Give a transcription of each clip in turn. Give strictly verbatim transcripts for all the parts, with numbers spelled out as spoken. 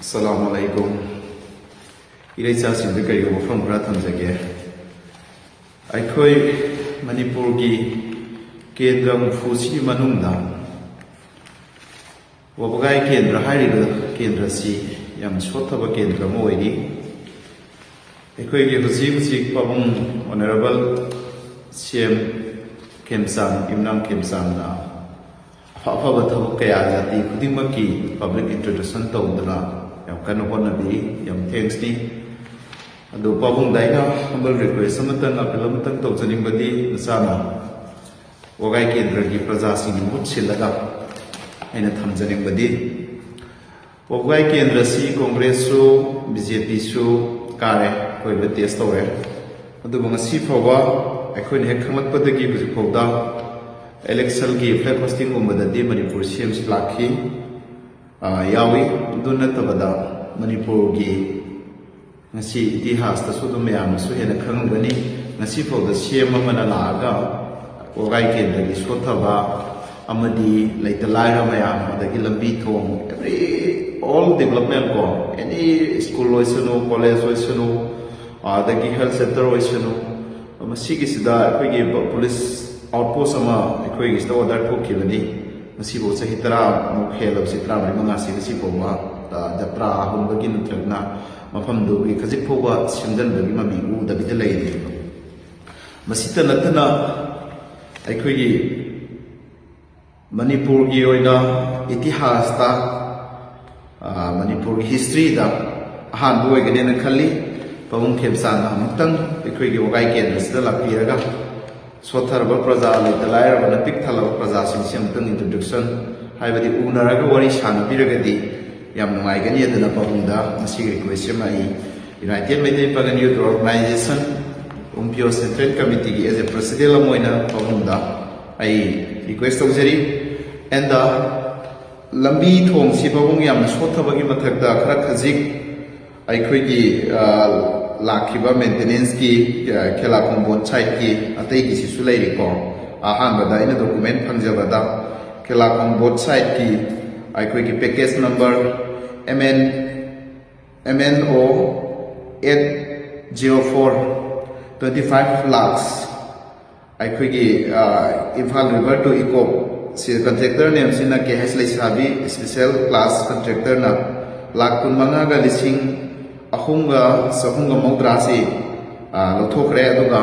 ꯑꯁꯂꯥꯃꯨ ꯑꯂꯥꯏꯀꯨꯝ꯫ ꯏꯔꯩꯆꯥꯁꯤꯡꯗ ꯀꯔꯤꯒꯨꯝꯕ ꯋꯥꯐꯝ ꯈꯔ ꯊꯝꯖꯒꯦ꯫ ꯑꯩꯈꯣꯏ ꯃꯅꯤꯄꯨꯔꯒꯤ ꯀꯦꯟꯗ꯭ꯔ ꯍꯨꯝꯐꯨꯁꯤꯒꯤ ꯃꯅꯨꯡꯗ ꯋꯥꯕꯒꯥꯏ ꯀꯦꯟꯗ꯭ꯔ ꯍꯥꯏꯔꯤꯕ ꯀꯦꯟꯗ꯭ꯔꯁꯤ ꯌꯥꯝ ꯁꯣꯠꯊꯕ ꯀꯦꯟꯗ꯭ꯔ ꯑꯃ ꯑꯣꯏꯔꯤ꯫ ꯑꯩꯈꯣꯏꯒꯤ ꯍꯧꯖꯤꯛ ꯍꯧꯖꯤꯛ ꯄꯥꯕꯨꯡ ꯑꯣꯅꯔꯦꯕꯜ ꯁꯤ ꯑꯦꯝ ꯈꯦꯝꯆꯥꯟ, ꯌꯨꯝꯅꯥꯝ ꯈꯦꯝꯆꯥꯟꯅ ꯑꯐ ꯑꯐꯕ ꯊꯕꯛ ꯀꯌꯥ ꯖꯥꯇꯤ ꯈꯨꯗꯤꯡꯃꯛꯀꯤ ꯄꯕ꯭ꯂꯤꯛ ꯏꯟꯇ꯭ꯔꯣꯗ꯭ꯌꯨꯁꯟ ꯇꯧꯗꯨꯅ ꯌꯥꯝ ꯀꯟꯅ ꯍꯣꯠꯅꯕꯤꯔꯤ꯫ ꯌꯥꯝ ꯊꯦꯡꯛꯁꯅꯤ꯫ ꯑꯗꯨ ꯄꯥꯕꯨꯡꯗ ꯑꯩꯅ ꯍꯝꯕꯜ ꯔꯤꯀ꯭ꯋꯦꯁ ꯑꯃꯇꯪ, ꯑꯄꯤꯜ ꯑꯃꯇꯪ ꯇꯧꯖꯅꯤꯡꯕꯗꯤ, ꯅꯆꯥꯅ ꯋꯥꯒꯥꯏ ꯀꯦꯟꯗ꯭ꯔꯒꯤ ꯄ꯭ꯔꯖꯥꯁꯤꯡꯒꯤ ꯃꯍꯨꯠ ꯁꯤꯜꯂꯒ ꯑꯩꯅ ꯊꯝꯖꯅꯤꯡꯕꯗꯤ, ꯋꯥꯒꯥꯏ ꯀꯦꯟꯗ꯭ꯔꯁꯤ ꯀꯣꯡꯒ꯭ꯔꯦꯁꯁꯨ, ꯕꯤ ꯖꯦ ꯄꯤꯁꯨ ꯀꯥꯔꯦ, ꯑꯀꯣꯏꯕ ꯇꯦꯁ ꯇꯧꯔꯦ꯫ ꯑꯗꯨꯕꯨ ꯉꯁꯤ ꯐꯥꯎꯕ ꯑꯩꯈꯣꯏꯅ ꯍꯦꯛ ꯈꯪꯂꯛꯄꯗꯒꯤ ꯍꯧꯖꯤꯛ ꯐꯥꯎꯗ ꯏꯂꯦꯛꯁꯟꯒꯤ ꯐ꯭ꯂꯦꯛ ꯍꯣꯁꯇꯤꯡꯒꯨꯝꯕꯗ ꯗꯤ ꯃꯅꯤꯄꯨꯔ ꯁꯤ ꯑꯦꯝꯁꯤ ꯂꯥꯛꯈꯤ, ꯑ, ꯌꯥꯎꯏ꯫ ꯑꯗꯨ ꯅꯠꯇꯕꯗ ꯃꯅꯤꯄꯨꯔꯒꯤ ꯉꯁꯤ ꯏꯇꯤꯍꯥꯁꯇꯁꯨ ꯑꯗꯨꯝ ꯃꯌꯥꯝꯅꯁꯨ ꯍꯦꯟꯅ ꯈꯪꯉꯝꯒꯅꯤ, ꯉꯁꯤ ꯐꯥꯎꯗ ꯁꯤ ꯑꯦꯝ ꯑꯃꯅ ꯂꯥꯛꯑꯒ ꯋꯥꯒꯥꯏ ꯀꯦꯟꯗ꯭ꯔꯒꯤ ꯁꯣꯠꯊꯕ ꯑꯃꯗꯤ ꯂꯩꯇ ꯂꯥꯏꯔ ꯃꯌꯥꯝ, ꯑꯗꯒꯤ ꯂꯝꯕꯤ ꯊꯣꯡ, every, all development ꯀꯣ, any school ꯑꯣꯏꯁꯅꯨ, college ꯑꯣꯏꯁꯅꯨ, ꯑꯗꯒꯤ health centre ꯑꯣꯏꯁꯅꯨ, ꯃꯁꯤꯒꯤꯁꯤꯗ ꯑꯩꯈꯣꯏꯒꯤ ꯄꯨꯂꯤꯁ ꯑꯥꯎꯠꯄꯣꯁ ꯑꯃ ꯑꯩꯈꯣꯏꯒꯤꯁꯤꯗ ꯑꯣꯔꯗꯔ ꯊꯣꯛꯈꯤꯕꯅꯤ꯫ ꯉꯁꯤꯐꯥꯎ ꯆꯍꯤ ꯇꯔꯥꯃꯨꯛ ꯍꯦꯜꯂꯕꯁꯤ, ꯇꯔꯥꯃꯔꯤ ꯃꯉꯥꯁꯤ ꯉꯁꯤꯐꯥꯎꯕ, ꯑ, ꯖꯇ꯭ꯔꯥ ꯍꯨꯟꯕꯒꯤ ꯅꯠꯇ꯭ꯔꯒꯅ ꯃꯐꯝꯗꯨꯒꯤ ꯈꯖꯤꯛ ꯐꯥꯎꯕ ꯁꯦꯝꯖꯤꯟꯕꯒꯤ ꯃꯃꯤ ꯎꯗꯕꯤꯗ ꯂꯩꯔꯤꯕ꯫ ꯃꯁꯤꯇ ꯅꯠꯇꯅ ꯑꯩꯈꯣꯏꯒꯤ ꯃꯅꯤꯄꯨꯔꯒꯤ ꯑꯣꯏꯅ ꯏꯇꯤꯍꯥꯁꯇ, ꯑ, ꯃꯅꯤꯄꯨꯔꯒꯤ ꯍꯤꯁꯇ꯭ꯔꯤꯗ ꯑꯍꯥꯟꯕ ꯑꯣꯏꯒꯅꯦꯅ ꯈꯜꯂꯤ꯫ ꯄꯥꯕꯨꯡ ꯈꯦꯝꯆꯥꯟꯅ ꯑꯃꯨꯛꯇꯪ ꯑꯩꯈꯣꯏꯒꯤ ꯋꯥꯒꯥꯏ ꯀꯦꯟꯗ꯭ꯔꯁꯤꯗ ꯂꯥꯛꯄꯤꯔꯒ ꯁꯣꯠꯊꯔꯕ ꯄ꯭ꯔꯖꯥ, ꯂꯩꯇ ꯂꯥꯏꯔꯕꯅ ꯄꯤꯛ ꯊꯜꯂꯕ ꯄ꯭ꯔꯖꯥꯁꯤꯡꯁꯤ ꯑꯃꯨꯛꯇꯪ ꯏꯟꯇ꯭ꯔꯣꯗ꯭ꯌꯨꯁꯟ ꯍꯥꯏꯕꯗꯤ ꯎꯅꯔꯒ ꯋꯥꯔꯤ ꯁꯥꯟꯅꯕꯤꯔꯒꯗꯤ ꯌꯥꯝ ꯅꯨꯡꯉꯥꯏꯒꯅꯤ꯫ ꯑꯗꯨꯅ ꯄꯥꯕꯨꯡꯗ ꯃꯁꯤꯒꯤ ꯔꯤꯀ꯭ꯋꯦꯁ ꯑꯃ ꯑꯩ United Meitei Pagan Youth Organization, ꯎꯝꯄꯤꯌꯣ ꯁꯦꯟꯇ꯭ꯔꯦꯜ ꯀꯃꯤꯇꯤꯒꯤ as a president ꯑꯃ ꯑꯣꯏꯅ ꯄꯥꯕꯨꯡꯗ ꯑꯩ ꯔꯤꯀ꯭ꯋꯦꯁ ꯇꯧꯖꯔꯤ꯫ And, uh, ꯂꯝꯕꯤ ꯊꯣꯡꯁꯤ ꯄꯥꯕꯨꯡ ꯌꯥꯝꯅ ꯁꯣꯠꯊꯕꯒꯤ ꯃꯊꯛꯇ ꯈꯔ ꯈꯖꯤꯛ ꯑꯩꯈꯣꯏꯒꯤ, ꯑ, ꯂꯥꯛꯈꯤꯕ ꯃꯦꯟꯇꯦꯅꯦꯟꯁꯀꯤ, ꯑ, ꯈꯦꯂꯥꯈꯣꯡ ꯕꯣꯠ ꯁꯥꯏꯠꯀꯤ ꯑꯇꯩꯒꯤꯁꯤꯁꯨ ꯂꯩꯔꯤꯀꯣ꯫ ꯑꯍꯥꯟꯕꯗ ꯑꯩꯅ ꯗꯣꯀꯨꯃꯦꯟ ꯐꯪꯖꯕꯗ ꯈꯦꯂꯥꯈꯣꯡ ꯕꯣꯠ ꯁꯥꯏꯠꯀꯤ ꯑꯩꯈꯣꯏꯒꯤ package number M N M N O eight zero four, twenty five lakhs ꯑꯩꯈꯣꯏꯒꯤ, ꯑ, ꯏꯝꯐꯥꯜ ꯔꯤꯚꯔ ꯇꯨ ꯏꯀꯣꯞ ꯁꯤ ꯀꯟꯇ꯭ꯔꯦꯛꯇꯔꯅꯦ꯫ ꯃꯁꯤꯅ ꯀꯦ ꯍꯩꯁ ꯂꯩꯁꯥꯕꯤ ꯏꯁꯄꯤꯁꯦꯜ ꯀ꯭ꯂꯥꯁ ꯀꯟꯇ꯭ꯔꯦꯛꯇꯔꯅ ꯂꯥꯈ ꯀꯨꯟꯃꯉꯥꯒ ꯂꯤꯁꯤꯡ ꯑꯍꯨꯝꯒ ꯆꯍꯨꯝꯒ ꯃꯧꯗ꯭ꯔꯥꯁꯤ, ꯑ, ꯂꯧꯊꯣꯛꯈ꯭ꯔꯦ꯫ ꯑꯗꯨꯒ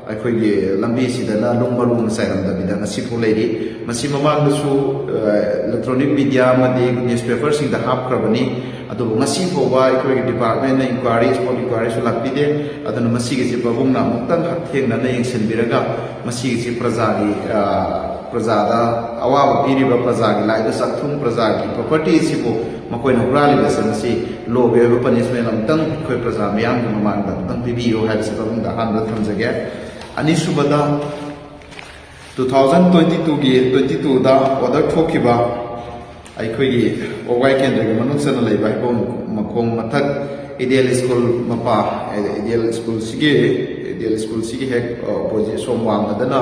ꯑꯩꯈꯣꯏꯒꯤ ꯂꯝꯕꯤꯁꯤꯗꯅ ꯅꯨꯡ ꯃꯔꯨ ꯑꯃ ꯆꯥꯏꯔꯝꯗꯕꯤꯗ ꯉꯁꯤꯐꯥꯎ ꯂꯩꯔꯤ꯫ ꯃꯁꯤ ꯃꯃꯥꯡꯗꯁꯨ, ꯑ, ꯏꯂꯦꯛꯇ꯭ꯔꯣꯅꯤꯛ ꯃꯤꯗꯤꯌꯥ ꯑꯃꯗꯤ ꯅ꯭ꯌꯨꯁꯄꯦꯄꯔꯁꯤꯡꯗ ꯍꯥꯞꯈ꯭ꯔꯕꯅꯤ꯫ ꯑꯗꯨꯕꯨ ꯉꯁꯤ ꯐꯥꯎꯕ ꯑꯩꯈꯣꯏꯒꯤ ꯗꯤꯄꯥꯔꯠꯃꯦꯟꯅ ꯏꯟꯀ꯭ꯋꯥꯏꯔꯤ, ꯁ꯭ꯄꯣꯠ ꯏꯟꯀ꯭ꯋꯥꯏꯔꯤꯁꯨ ꯂꯥꯛꯄꯤꯗꯦ꯫ ꯑꯗꯨꯅ ꯃꯁꯤꯒꯤꯁꯤ ꯄꯥꯕꯨꯡꯅ ꯑꯃꯨꯛꯇꯪ ꯍꯛꯊꯦꯡꯅꯅ ꯌꯦꯡꯁꯤꯟꯕꯤꯔꯒ ꯃꯁꯤꯒꯤꯁꯤ ꯄ꯭ꯔꯖꯥꯒꯤ, ꯑ, ꯄ꯭ꯔꯖꯥꯗ ꯑꯋꯥꯕ ꯄꯤꯔꯤꯕ, ꯄ꯭ꯔꯖꯥꯒꯤ ꯂꯥꯏꯗ ꯆꯥꯛꯊꯨꯡ, ꯄ꯭ꯔꯖꯥꯒꯤ ꯄ꯭ꯔꯣꯄꯔꯇꯤꯁꯤꯕꯨ ꯃꯈꯣꯏꯅ ꯍꯨꯔꯥꯜꯂꯤꯕꯁꯦ, ꯃꯁꯤ ꯂꯣꯒꯤ ꯑꯣꯏꯕ ꯄꯅꯤꯁꯃꯦꯟ ꯑꯃꯇꯪ ꯑꯩꯈꯣꯏ ꯄ꯭ꯔꯖꯥ ꯃꯤꯌꯥꯝꯒꯤ ꯃꯃꯥꯡꯗ ꯑꯃꯇꯪ ꯄꯤꯕꯤꯌꯨ ꯍꯥꯏꯕꯁꯤ ꯄꯥꯕꯨꯡꯗ ꯑꯍꯥꯟꯕꯗ ꯊꯝꯖꯒꯦ꯫ ꯑꯅꯤꯁꯨꯕꯗ, ꯇꯨ ꯊꯥꯎꯖꯟ ꯇ꯭ꯋꯦꯟꯇꯤ ꯇꯨꯒꯤ, ꯇ꯭ꯋꯦꯟꯇꯤ ꯇꯨꯗ ꯑꯣꯔꯗꯔ ꯊꯣꯛꯈꯤꯕ ꯑꯩꯈꯣꯏꯒꯤ ꯋꯥꯕꯒꯥꯏ ꯀꯦꯟꯗ꯭ꯔꯒꯤ ꯃꯅꯨꯡ ꯆꯟꯅ ꯂꯩꯕ ꯍꯩꯕꯣꯡ ꯃꯈꯣꯡ ꯃꯊꯛ ꯏꯗꯦꯜ ꯁ꯭ꯀꯨꯜ ꯃꯄꯥ, ꯏꯗꯦꯜ ꯁ꯭ꯀꯨꯜꯁꯤꯒꯤ, ꯏꯗꯦꯜ ꯁ꯭ꯀꯨꯜꯁꯤꯒꯤ ꯍꯦꯛ ꯑꯣꯄꯣꯖꯤꯠ ꯁꯣꯝ ꯋꯥꯡꯃꯗꯅ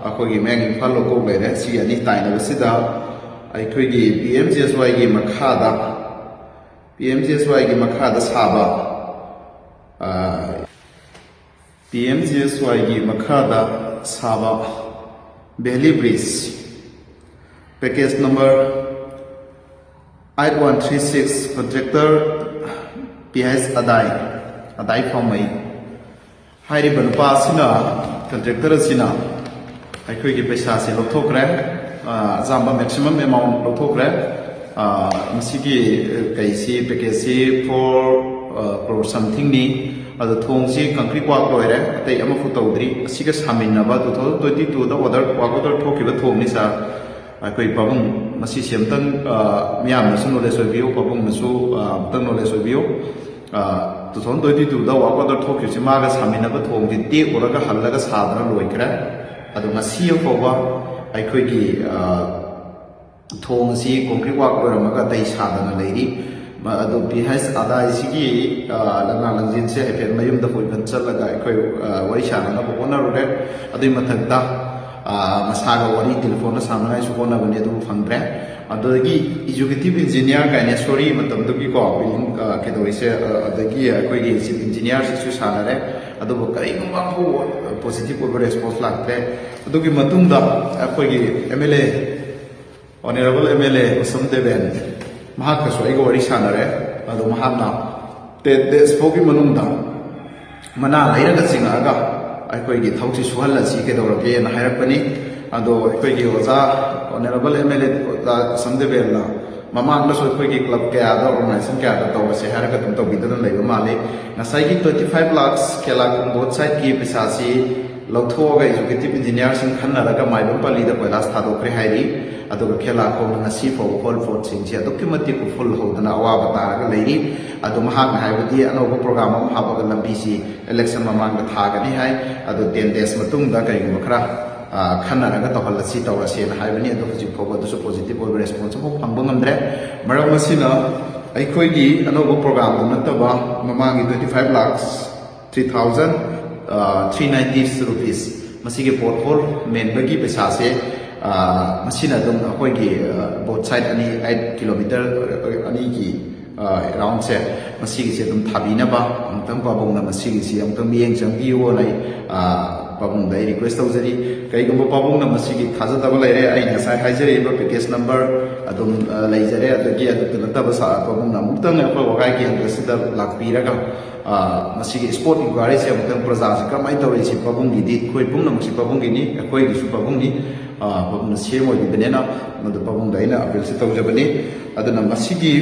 ꯑꯩꯈꯣꯏꯒꯤ ꯃꯌꯥꯡ ꯏꯝꯐꯥꯜ ꯂꯣꯀꯣꯛ ꯂꯩꯔꯦ꯫ ꯁꯤꯒꯤ ꯑꯅꯤ ꯇꯥꯏꯅꯕꯁꯤꯗ ꯑꯩꯈꯣꯏꯒꯤ ꯄꯤ ꯑꯦꯝ ꯖꯤ ꯑꯦꯁ ꯋꯥꯏꯒꯤ ꯃꯈꯥꯗ, ꯄꯤ ꯑꯦꯝ ꯖꯤ ꯑꯦꯁ ꯋꯥꯏꯒꯤ ꯃꯈꯥꯗ ꯁꯥꯕ, ꯑ, ꯄꯤ ꯑꯦꯝ ꯖꯤ ꯑꯦꯁ ꯋꯥꯏꯒꯤ ꯃꯈꯥꯗ ꯁꯥꯕ valley bridge, package number eight one three six, contractor P H ꯑꯗꯥꯏ, ꯑꯗꯥꯏ ꯐꯥꯎꯃꯩ꯫ ꯍꯥꯏꯔꯤꯕ ꯅꯨꯄꯥ ꯑꯁꯤꯅ, ꯀꯟꯇ꯭ꯔꯦꯛꯇꯔ ꯑꯁꯤꯅ ꯑꯩꯈꯣꯏꯒꯤ ꯄꯩꯁꯥꯁꯦ ꯂꯧꯊꯣꯛꯈ꯭ꯔꯦ꯫ ꯑ, ꯑꯆꯥꯝꯕ ꯃꯦꯛꯁꯤꯃꯝ ꯑꯦꯃꯥꯎꯟ ꯂꯧꯊꯣꯛꯈ꯭ꯔꯦ꯫ ꯑ, ꯃꯁꯤꯒꯤ, ꯑ, ꯀꯩꯁꯤ, ꯄꯦꯀꯦꯖꯁꯤ ꯐꯣꯔ, ꯑ, ꯀ꯭ꯔꯣꯔ ꯁꯝꯊꯤꯡꯅꯤ꯫ ꯑꯗꯣ ꯊꯣꯡꯁꯤ ꯀꯪꯀ꯭ꯔꯤꯠ ꯋꯥꯛ ꯂꯣꯏꯔꯦ, ꯑꯇꯩ ꯑꯃꯐꯥꯎ ꯇꯧꯗ꯭ꯔꯤ꯫ ꯑꯁꯤꯒ ꯁꯥꯃꯤꯟꯅꯕ ꯇꯨ ꯊꯥꯎꯖꯟ ꯇ꯭ꯋꯦꯟꯇꯤ ꯇꯨꯗ ꯑꯣꯔꯗꯔ, ꯋꯥꯛ ꯑꯣꯔꯗꯔ ꯊꯣꯛꯈꯤꯕ ꯊꯣꯡꯅꯤ, ꯁꯥꯔ꯫ ꯑꯩꯈꯣꯏ ꯄꯥꯕꯨꯡ, ꯃꯁꯤꯁꯤ ꯑꯝꯇꯪ, ꯑ, ꯃꯤꯌꯥꯝꯅꯁꯨ ꯅꯣꯂꯦꯖ ꯑꯣꯏꯕꯤꯌꯨ, ꯄꯥꯕꯨꯡꯅꯁꯨ, ꯑ, ꯑꯝꯇꯪ ꯅꯣꯂꯦꯖ ꯑꯣꯏꯕꯤꯌꯨ꯫ ꯑ, ꯇꯨ ꯊꯥꯎꯖꯟ ꯇ꯭ꯋꯦꯟꯇꯤ ꯇꯨꯗ ꯋꯥꯛ ꯑꯣꯔꯗꯔ ꯊꯣꯛꯈꯤꯕꯁꯤ ꯃꯥꯒ ꯁꯥꯃꯤꯟꯅꯕ ꯊꯣꯡꯁꯤ ꯇꯦꯛꯎꯔꯒ ꯍꯜꯂꯒ ꯁꯥꯗꯅ ꯂꯣꯏꯈ꯭ꯔꯦ꯫ ꯑꯗꯣ ꯉꯁꯤ ꯐꯥꯎꯕ ꯑꯩꯈꯣꯏꯒꯤ, ꯑ, ꯊꯣꯡ ꯑꯁꯤ ꯀꯣꯡꯀ꯭ꯔꯤꯠ ꯋꯥꯛ ꯂꯣꯏꯔꯝꯃꯒ ꯑꯇꯩ ꯁꯥꯗꯅ ꯂꯩꯔꯤ꯫ ꯃ-, ꯑꯗꯣ ꯄꯤ ꯍꯩꯆ ꯑꯗꯥꯏꯁꯤꯒꯤ, ꯑ, ꯂꯝꯂꯥ ꯂꯝꯖꯦꯟꯁꯦ ꯍꯥꯏꯐꯦꯠ ꯃꯌꯨꯝꯗ ꯀꯣꯏꯕ ꯆꯠꯂꯒ ꯑꯩꯈꯣꯏ, ꯑ, ꯋꯥꯔꯤ ꯁꯥꯟꯅꯅꯕ ꯍꯣꯠꯅꯔꯨꯔꯦ꯫ ꯑꯗꯨꯒꯤ ꯃꯊꯛꯇ ꯃꯁꯥꯒ ꯋꯥꯔꯤ ꯇꯦꯂꯤꯐꯣꯟꯗ ꯁꯥꯟꯅꯉꯥꯏꯁꯨ ꯍꯣꯠꯅꯕꯅꯤ, ꯑꯗꯨꯕꯨ ꯐꯪꯗ꯭ꯔꯦ꯫ ꯑꯗꯨꯗꯒꯤ executive engineer ꯀꯥꯏꯅ ꯁꯣꯔꯤ ꯃꯇꯝꯗꯨꯒꯤꯀꯣ ꯕꯤꯜꯗꯤꯡ ꯀꯩꯗꯧꯔꯤꯁꯦ, ꯑꯗꯒꯤ ꯑꯩꯈꯣꯏꯒꯤ ꯆꯤꯐ ꯏꯟꯖꯤꯅꯤꯌꯥꯔꯁꯤꯁꯨ ꯁꯥꯟꯅꯔꯦ꯫ ꯑꯗꯨꯕꯨ ꯀꯔꯤꯒꯨꯝꯕ ꯑꯃꯐꯥꯎꯕ ꯄꯣꯖꯤꯇꯤꯚ ꯑꯣꯏꯕ ꯔꯦꯁꯄꯣꯟꯁ ꯂꯥꯛꯇ꯭ꯔꯦ꯫ ꯑꯗꯨꯒꯤ ꯃꯇꯨꯡꯗ ꯑꯩꯈꯣꯏꯒꯤ M L A, honourable M L A Usam Deben, ꯃꯍꯥꯛꯀꯁꯨ ꯑꯩꯒ ꯋꯥꯔꯤ ꯁꯥꯟꯅꯔꯦ꯫ ꯑꯗꯣ ꯃꯍꯥꯛꯅ ꯇꯦꯟ ꯗꯦꯖ ꯐꯥꯎꯒꯤ ꯃꯅꯨꯡꯗ ꯃꯅꯥ ꯂꯩꯔꯒ ꯆꯤꯡꯉꯛꯑꯒ ꯑꯩꯈꯣꯏꯒꯤ ꯊꯕꯛꯁꯤ ꯁꯨꯍꯜꯂꯁꯤ ꯀꯩꯗꯧꯔꯒꯦꯅ ꯍꯥꯏꯔꯛꯄꯅꯤ꯫ ꯑꯗꯣ ꯑꯩꯈꯣꯏꯒꯤ ꯑꯣꯖꯥ, ꯑꯣꯅꯔꯦꯕꯜ ꯑꯦꯝ ꯑꯦꯜ ꯑꯦ ꯑꯣꯖꯥ ꯎꯁꯝ ꯗꯦꯕꯦꯟꯅ ꯃꯃꯥꯡꯗꯁꯨ ꯑꯩꯈꯣꯏꯒꯤ ꯀ꯭ꯂꯕ ꯀꯌꯥꯗ, ꯑꯣꯔꯒꯅꯥꯏꯖꯦꯁꯟ ꯀꯌꯥꯗ ꯇꯧꯔꯁꯦ ꯍꯥꯏꯔꯒ ꯑꯗꯨꯝ ꯇꯧꯕꯤꯗꯅ ꯂꯩꯕ ꯃꯥꯜꯂꯤ꯫ ꯉꯁꯥꯏꯒꯤ twenty five lakhs ꯈꯦꯂꯥꯈꯣꯡ ꯕꯣꯠ ꯁꯥꯏꯠꯀꯤ ꯄꯩꯁꯥꯁꯤ ꯂꯧꯊꯣꯛꯑꯒ executive engineerꯁꯤꯡ ꯈꯟꯅꯔꯒ ꯃꯥꯏꯕꯝ ꯄꯜꯂꯤꯗ ꯀꯣꯏꯂꯥꯁ ꯊꯥꯗꯣꯛꯈ꯭ꯔꯦ ꯍꯥꯏꯔꯤ꯫ ꯑꯗꯨꯒ ꯈꯦꯂꯥꯈꯣꯡꯅ ꯉꯁꯤ ꯐꯥꯎꯕ ꯍꯣꯜ ꯕꯣꯠꯁꯤꯡꯁꯤ ꯑꯗꯨꯛꯀꯤ ꯃꯇꯤꯛ ꯎꯐꯨꯜ ꯍꯧꯗꯅ ꯑꯋꯥꯕ ꯇꯥꯔꯒ ꯂꯩꯔꯤ꯫ ꯑꯗꯣ ꯃꯍꯥꯛꯅ ꯍꯥꯏꯕꯗꯤ ꯑꯅꯧꯕ ꯄ꯭ꯔꯣꯒ꯭ꯔꯥꯝ ꯑꯃ ꯍꯥꯞꯄꯒ ꯂꯝꯕꯤꯁꯤ ꯏꯂꯦꯛꯁꯟ ꯃꯃꯥꯡꯗ ꯊꯥꯒꯅꯤ ꯍꯥꯏ꯫ ꯑꯗꯣ ꯇꯦꯟ ꯗꯦꯖ ꯃꯇꯨꯡꯗ ꯀꯔꯤꯒꯨꯝꯕ ꯈꯔ, ꯑ, ꯈꯟꯅꯔꯒ ꯇꯧꯍꯜꯂꯁꯤ, ꯇꯧꯔꯁꯦꯅ ꯍꯥꯏꯕꯅꯤ꯫ ꯑꯗꯣ ꯍꯧꯖꯤꯛ ꯐꯥꯎꯕ ꯑꯗꯨꯁꯨ ꯄꯣꯖꯤꯇꯤꯚ ꯑꯣꯏꯕ ꯔꯦꯁꯄꯣꯟꯁ ꯑꯃꯐꯥꯎ ꯐꯪꯕ ꯉꯝꯗ꯭ꯔꯦ꯫ ꯃꯔꯝ ꯑꯁꯤꯅ ꯑꯩꯈꯣꯏꯒꯤ ꯑꯅꯧꯕ ꯄ꯭ꯔꯣꯒ꯭ꯔꯥꯝꯗꯨ ꯅꯠꯇꯕ ꯃꯃꯥꯡꯒꯤ twenty five lakhs three thousand three ninety rupees, ꯃꯁꯤꯒꯤ ꯄꯣꯠ ꯍꯣꯜ ꯃꯦꯟꯕꯒꯤ ꯄꯩꯁꯥꯁꯦ, ꯑ, ꯃꯁꯤꯅ ꯑꯗꯨꯝ ꯑꯩꯈꯣꯏꯒꯤ, ꯑ, ꯕꯣꯠ ꯁꯥꯏꯠ ꯑꯅꯤ, eight kilometer ꯑꯅꯤꯒꯤ, ꯑ, ꯑꯦꯔꯥꯎꯟꯁꯦ, ꯃꯁꯤꯒꯤꯁꯦ ꯑꯗꯨꯝ ꯊꯥꯕꯤꯅꯕ ꯑꯃꯨꯛꯇꯪ ꯄꯥꯕꯨꯡꯅ ꯃꯁꯤꯒꯤꯁꯤ ꯑꯃꯨꯛꯇꯪ ꯃꯤꯠꯌꯦꯡ ꯆꯪꯕꯤꯌꯨꯅ ꯑꯩ, ꯑ, ꯄꯥꯕꯨꯡꯗ ꯑꯩ ꯔꯤꯀ꯭ꯋꯦꯁ ꯇꯧꯖꯔꯤ꯫ ꯀꯩꯒꯨꯝꯕ ꯄꯥꯕꯨꯡꯅ ꯃꯁꯤꯒꯤ ꯊꯥꯖꯗꯕ ꯂꯩꯔꯦ, ꯑꯩꯅ ꯉꯁꯥꯏ ꯍꯥꯏꯖꯔꯤꯕ ꯄꯦꯀꯦꯖ ꯅꯝꯕꯔ ꯑꯗꯨꯝ, ꯑ, ꯂꯩꯖꯔꯦ꯫ ꯑꯗꯒꯤ ꯑꯗꯨꯇ ꯅꯠꯇꯕ ꯁꯥ-, ꯄꯥꯕꯨꯡꯅ ꯑꯃꯨꯛꯇꯪ ꯑꯩꯈꯣꯏ ꯋꯥꯒꯥꯏ ꯀꯦꯟꯗ꯭ꯔꯁꯤꯗ ꯂꯥꯛꯄꯤꯔꯒ, ꯑ, ꯃꯁꯤꯒꯤ ꯏꯁꯄꯣꯠ ꯏꯟꯀ꯭ꯋꯥꯏꯔꯤꯁꯦ ꯑꯃꯨꯛꯇꯪ ꯄ꯭ꯔꯖꯥꯁꯦ ꯀꯔꯝꯍꯥꯏꯅ ꯇꯧꯔꯤ, ꯁꯤ ꯄꯥꯕꯨꯡꯒꯤꯗꯤ, ꯑꯩꯈꯣꯏ ꯄꯨꯝꯅꯃꯛꯁꯤ ꯄꯥꯕꯨꯡꯒꯤꯅꯤ, ꯑꯩꯈꯣꯏꯒꯤꯁꯨ ꯄꯥꯕꯨꯡꯅꯤ, ꯑ, ꯄꯥꯕꯨꯡꯅ ꯁꯤ ꯑꯦꯝ ꯑꯣꯏꯕꯤꯕꯅꯤꯅ, ꯃꯗꯨ ꯄꯥꯕꯨꯡꯗ ꯑꯩꯅ ꯑꯄꯤꯜꯁꯦ ꯇꯧꯖꯕꯅꯤ꯫ ꯑꯗꯨꯅ ꯃꯁꯤꯒꯤ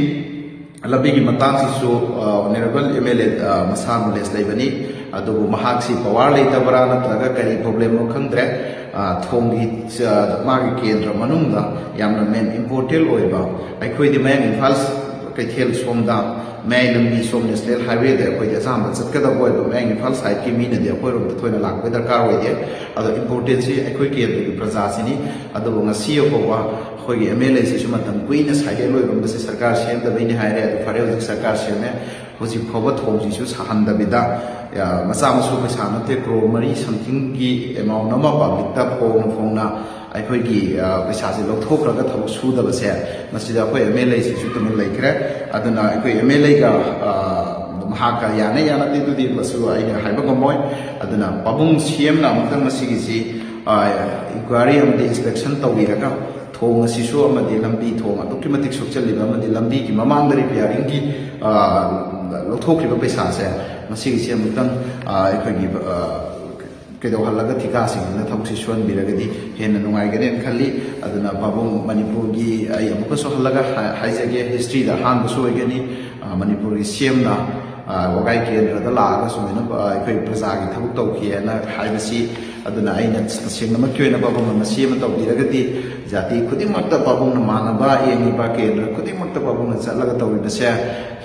ꯂꯝꯕꯤꯒꯤ ꯃꯇꯥꯡꯁꯤꯁꯨ, ꯑ, ꯑꯣꯅꯔꯦꯕꯜ ꯑꯦꯝ ꯑꯦꯜ ꯑꯦ, ꯑ, ꯃꯁꯥ ꯅꯣꯂꯦꯖ ꯂꯩꯕꯅꯤ, ꯑꯗꯨꯕꯨ ꯃꯍꯥꯛꯁꯤ ꯄꯋꯥꯔ ꯂꯩꯇꯕ꯭ꯔꯥ ꯅꯠꯇ꯭ꯔꯒ ꯀꯔꯤ ꯄ꯭ꯔꯣꯕ꯭ꯂꯦꯝꯅꯣ ꯈꯪꯗ꯭ꯔꯦ꯫ ꯑ, ꯊꯣꯡꯒꯤ, ꯑ, ꯃꯥꯒꯤ ꯀꯦꯟꯗ꯭ꯔ ꯃꯅꯨꯡꯗ ꯌꯥꯝꯅ ꯃꯦꯟ ꯏꯝꯄꯣꯔꯇꯦꯟ ꯑꯣꯏꯕ, ꯑꯩꯈꯣꯏꯗꯤ ꯃꯌꯥꯡ ꯏꯝꯐꯥꯜ ꯀꯩꯊꯦꯜ ꯁꯣꯝꯗ, ꯃꯌꯥꯏ ꯂꯝꯕꯤ ꯁꯣꯝ ꯅꯦꯁꯅꯦꯜ ꯍꯥꯏꯋꯦꯗ ꯑꯩꯈꯣꯏꯗꯤ ꯑꯆꯥꯝꯕ ꯆꯠꯀꯗꯕ ꯑꯣꯏꯕ, ꯃꯌꯥꯡ ꯏꯝꯐꯥꯜ ꯁꯥꯏꯠꯀꯤ ꯃꯤꯅꯗꯤ ꯑꯩꯈꯣꯏꯔꯣꯝꯗ ꯊꯣꯏꯅ ꯂꯥꯛꯄꯒꯤ ꯗꯔꯀꯥꯔ ꯑꯣꯏꯗꯦ꯫ ꯑꯗꯣ ꯏꯝꯄꯣꯔꯇꯦꯟꯁꯤ ꯑꯩꯈꯣꯏ ꯀꯦꯟꯗ꯭ꯔꯒꯤ ꯄ꯭ꯔꯖꯥꯁꯤꯅꯤ꯫ ꯑꯗꯨꯕꯨ ꯉꯁꯤ ꯐꯥꯎꯕ ꯑꯩꯈꯣꯏꯒꯤ ꯑꯦꯝ ꯑꯦꯜ ꯑꯦꯁꯤꯁꯨ ꯃꯇꯝ ꯀꯨꯏꯅ ꯁꯥꯏꯂꯦꯟ ꯑꯣꯏꯔꯝꯕꯁꯤ ꯁꯔꯀꯥꯔ ꯁꯦꯝꯗꯕꯩꯅꯤ ꯍꯥꯏꯔꯦ꯫ ꯑꯗꯨ ꯐꯔꯦ, ꯍꯧꯖꯤꯛ ꯁꯔꯀꯥꯔ ꯁꯦꯝꯃꯦ꯫ ꯍꯧꯖꯤꯛ ꯐꯥꯎꯕ ꯊꯣꯡꯁꯤꯁꯨ ꯁꯥꯍꯟꯗꯕꯤꯗ, ꯑ, ꯃꯆꯥ ꯃꯁꯨ ꯄꯩꯁꯥ ꯅꯠꯇꯦ, ꯀ꯭ꯔꯣꯔ ꯃꯔꯤ somethingꯒꯤ amount ꯑꯃ publicꯇ ꯐꯣꯡꯅ ꯐꯣꯡꯅ ꯑꯩꯈꯣꯏꯒꯤ, ꯑ, ꯄꯩꯁꯥꯁꯦ ꯂꯧꯊꯣꯛꯈ꯭ꯔꯒ ꯊꯕꯛ ꯁꯨꯗꯕꯁꯦ, ꯃꯁꯤꯗ ꯑꯩꯈꯣꯏ MLAꯁꯤꯁꯨ ꯇꯨꯃꯤꯟ ꯂꯩꯈ꯭ꯔꯦ꯫ ꯑꯗꯨꯅ ꯑꯩꯈꯣꯏ MLAꯒ, ꯑ, ꯃꯍꯥꯛꯀ ꯌꯥꯅ ꯌꯥꯅꯗꯦ, ꯑꯗꯨꯗꯤ ꯃꯁꯨ ꯑꯩꯅ ꯍꯥꯏꯕ ꯉꯝꯃꯣꯏ꯫ ꯑꯗꯨꯅ ꯄꯥꯕꯨꯡ CMꯅ ꯑꯃꯨꯛꯇꯪ ꯃꯁꯤꯒꯤꯁꯤ, ꯑ, inquiry ꯑꯃꯗꯤ inspection ꯇꯧꯕꯤꯔꯒ, ꯊꯣꯡ ꯑꯁꯤꯁꯨ ꯑꯃꯗꯤ ꯂꯝꯕꯤ ꯊꯣꯡ ꯑꯗꯨꯛꯀꯤ ꯃꯇꯤꯛ ꯁꯣꯛꯆꯜꯂꯤꯕ ꯑꯃꯗꯤ ꯂꯝꯕꯤꯒꯤ ꯃꯃꯥꯡꯗ repairingꯒꯤ, ꯑ, ꯂꯧꯊꯣꯛꯈ꯭ꯔꯤꯕ ꯄꯩꯁꯥꯁꯦ, ꯃꯁꯤꯒꯤꯁꯦ ꯑꯃꯨꯛꯇꯪ, ꯑ, ꯑꯩꯈꯣꯏꯒꯤ, ꯑ, ꯀꯩꯗꯧꯍꯜꯂꯒ ꯊꯤꯀꯥꯁꯤꯡꯁꯤꯅ ꯊꯕꯛꯁꯤ ꯁꯨꯍꯟꯕꯤꯔꯒꯗꯤ ꯍꯦꯟꯅ ꯅꯨꯡꯉꯥꯏꯒꯅꯦꯅ ꯈꯜꯂꯤ꯫ ꯑꯗꯨꯅ ꯄꯥꯕꯨꯡ ꯃꯅꯤꯄꯨꯔꯒꯤ ꯑꯩ ꯑꯃꯨꯛꯀꯁꯨ ꯍꯜꯂꯒ ꯍꯥꯏ-, ꯍꯥꯏꯖꯒꯦ, historyꯗ ꯑꯍꯥꯟꯕꯁꯨ ꯑꯣꯏꯒꯅꯤ, ꯑ, ꯃꯅꯤꯄꯨꯔꯒꯤ CMꯅ, ꯑ, ꯋꯥꯒꯥꯏ ꯀꯦꯟꯗ꯭ꯔꯗ ꯂꯥꯛꯑꯒ ꯁꯨꯃꯥꯏꯅ, ꯑ, ꯑꯩꯈꯣꯏ ꯄ꯭ꯔꯖꯥꯒꯤ ꯊꯕꯛ ꯇꯧꯈꯤꯑꯅ ꯍꯥꯏꯕꯁꯤ꯫ ꯑꯗꯨꯅ ꯑꯩꯅ ꯇꯁꯦꯡꯅꯃꯛꯀꯤ ꯑꯣꯏꯅ ꯄꯥꯕꯨꯡꯅ ꯃꯁꯤ ꯑꯃ ꯇꯧꯕꯤꯔꯒꯗꯤ, ꯖꯥꯇꯤ ꯈꯨꯗꯤꯡꯃꯛꯇ ꯄꯥꯕꯨꯡꯅ ꯃꯥꯟꯅꯕ ꯌꯦꯡꯉꯤꯕ, ꯀꯦꯟꯗ꯭ꯔ ꯈꯨꯗꯤꯡꯃꯛꯇ ꯄꯥꯕꯨꯡꯅ ꯆꯠꯂꯒ ꯇꯧꯔꯤꯕꯁꯦ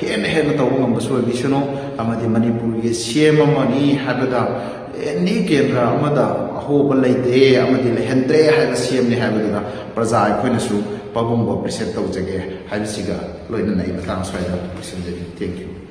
ꯍꯦꯟꯅ ꯍꯦꯟꯅ ꯇꯧꯕ ꯉꯝꯕꯁꯨ ꯑꯣꯏꯕꯤꯁꯅꯨ꯫ ꯑꯃꯗꯤ ꯃꯅꯤꯄꯨꯔꯒꯤ CM ꯑꯃꯅꯤ ꯍꯥꯏꯕꯗ, ꯑꯦꯅꯤ ꯀꯦꯟꯗ꯭ꯔ ꯑꯃꯗ ꯑꯍꯣꯕ ꯂꯩꯇꯦ ꯑꯃꯗꯤ ꯂꯩꯍꯟꯗ꯭ꯔꯦ ꯍꯥꯏꯕ CMꯅꯤ ꯍꯥꯏꯕꯗꯨꯗ ꯄ꯭ꯔꯖꯥ ꯑꯩꯈꯣꯏꯅꯁꯨ ꯄꯥꯕꯨꯡꯕꯨ appreciate ꯇꯧꯖꯒꯦ ꯍꯥꯏꯕꯁꯤꯒ ꯂꯣꯏꯅꯅ ꯑꯩ ꯃꯇꯥꯡ ꯑꯁ꯭ꯋꯥꯏꯗ ꯂꯣꯏꯁꯤꯟꯖꯒꯦ꯫ Thank you꯫